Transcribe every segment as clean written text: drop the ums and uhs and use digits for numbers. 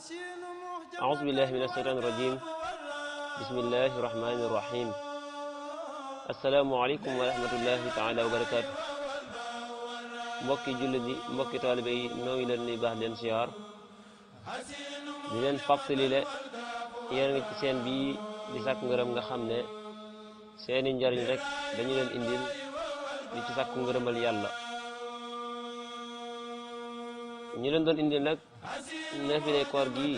أعوذ بالله من الشيطان الرجيم بسم الله الرحمن الرحيم السلام عليكم ورحمة الله تعالى وبركاته mbokki jullit yi mbokki taalibe yi noo ngi leen di baax leen siyaar di leen fàttali le yéen ngi ci seen bii di sàkku ngërëm nga xam ne seeni njariñ rek dañu leen indil di ci sàkku ngërëmal yàlla ñu leen doon indil nag naafile koor gi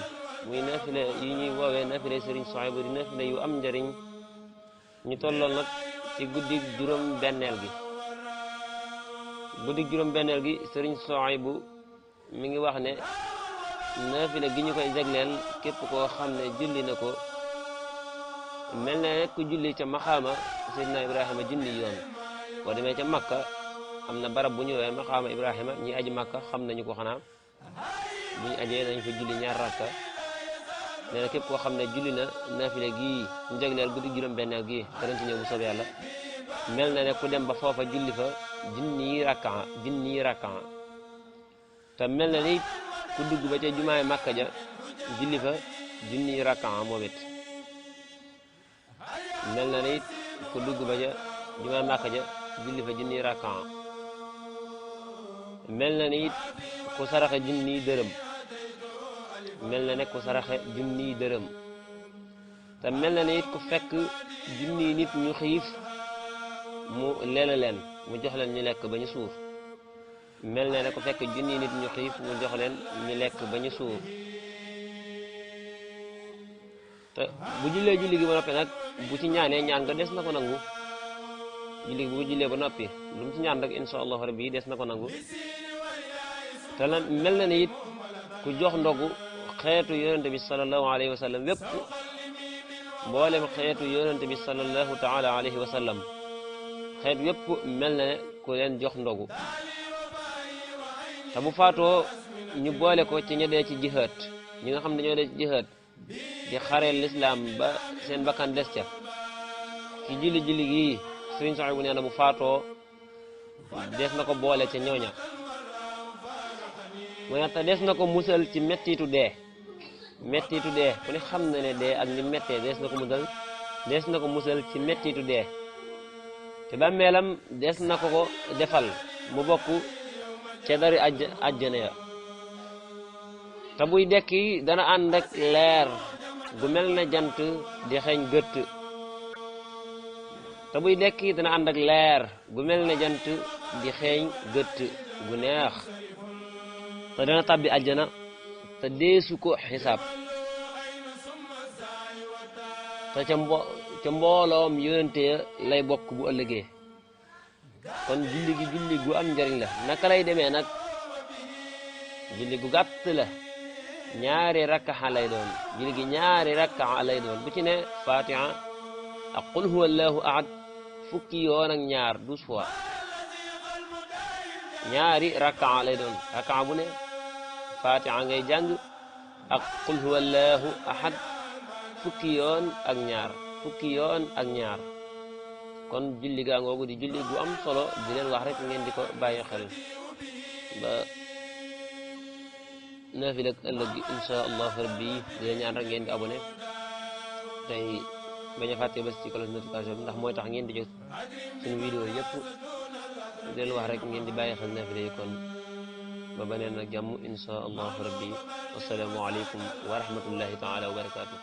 muy naafile yi ñuy woowee naafile Sëriñ Suhaybu di naafile yu am njariñ ñu tolloon nag ci guddi juróom benneel gi Sëriñ Suhaybu mi ngi wax ne naafile gi ñu koy jagleel képp koo xam ne julli na ko mel na rek ku julli ca maxaama Seydina Ibrahima junni yoon boo demee ca Makka am na barab bu ñu woowee maxaama Ibrahima ñi aji Makka xam nañu ko xanaa bu ñu ajee nañ fa julli ñaar rakka nee na képp koo xam ne julli na naafile gii ñu jagleel guddi juróom benneel gii danañ ci ñëw bu soobee yàlla mel na ne ku dem ba foofa julli fa junni rakka te mel na ni ku dugg ba ca jumaay Makka ja julli fa junni rakka moom it mel na ni ku dugg ba ca jumaay Makka ja julli fa junni rakka mel na ni ku saraxe junni dërëm mel na ne ku saraxe junni dërëm te mel na ne it ku fekk junni nit ñu xiif mu leela leen mu jox leen ñu lekk ba ñu suur mel na ne ku fekk junni nit ñu xiif mu jox leen ñu lekk ba ñu suur te bu jullee julli gi ba noppi nag bu ci ñaanee ñaan nga des na ko nangu julli bu jullee ba noppi lu mu ci ñaan rek insha allahu rabbi des na ko nangu te lan mel na ne it ku jox ndogu xeetu yonente bi sallallahu alayhi wa sallam wépp mboolem xeetu yonente bi sallallahu taala alayhi wa sallam xeet wépp mel na ne ku leen jox ndogu te bu faatoo ñu boole ko ci ña dee ci jihaad ñi nga xam ne dañoo dee ci jihaad di xareel lislaam ba seen bakkan des ca ci julli gii Sëriñ Suhaybu nee na bu faatoo des na ko boole ca ñooña mu ne te des na ko musal ci mettitu dee ku ne xam na ne dee ak ni mettee des na ko musal ci mettitu dee te bàmmeelam des na ko defal mu bokk ca dari àjjana ya te buy dekki dana ànd ak leer gu mel na jant di xeeñ gëtt te buy dekki dana ànd ak leer gu mel na jant di xeeñ gëtt gu neex te dana tàbbi àjjana te deesu ko xisaab te ca mbooloom yonente lay bokk bu ëllëgee kon julli gu am njariñ la naka lay demee nag julli gu gàtt la ñaari rakka lay doon bu ci ne fatiha ak qul huwa allahu ahad fukki yoon ak ñaar 12 fois ñaari rakka lay doon rakka bu ne fatiha ngay jàng ak qul huwa allahu ahad fukki yoon ak ñaar kon julli gaa ngoogu di julli gu am solo di leen wax rek ngeen di ko bàyyi xel ba naafila ak ëllëg gi insha allahu rabbi di leen ñaan rek ngeen di abonné tey bañ a fàtte bés ci cloche notification bi ndax mooy tax ngeen di jot suñu vidéo yëpp di leen wax rek ngeen di bàyyi xel naafila yi kon ba beneen ak jàmm insha allahu rabbi wassalaamu aleykum wa rahmatullahi taala wa barakatuh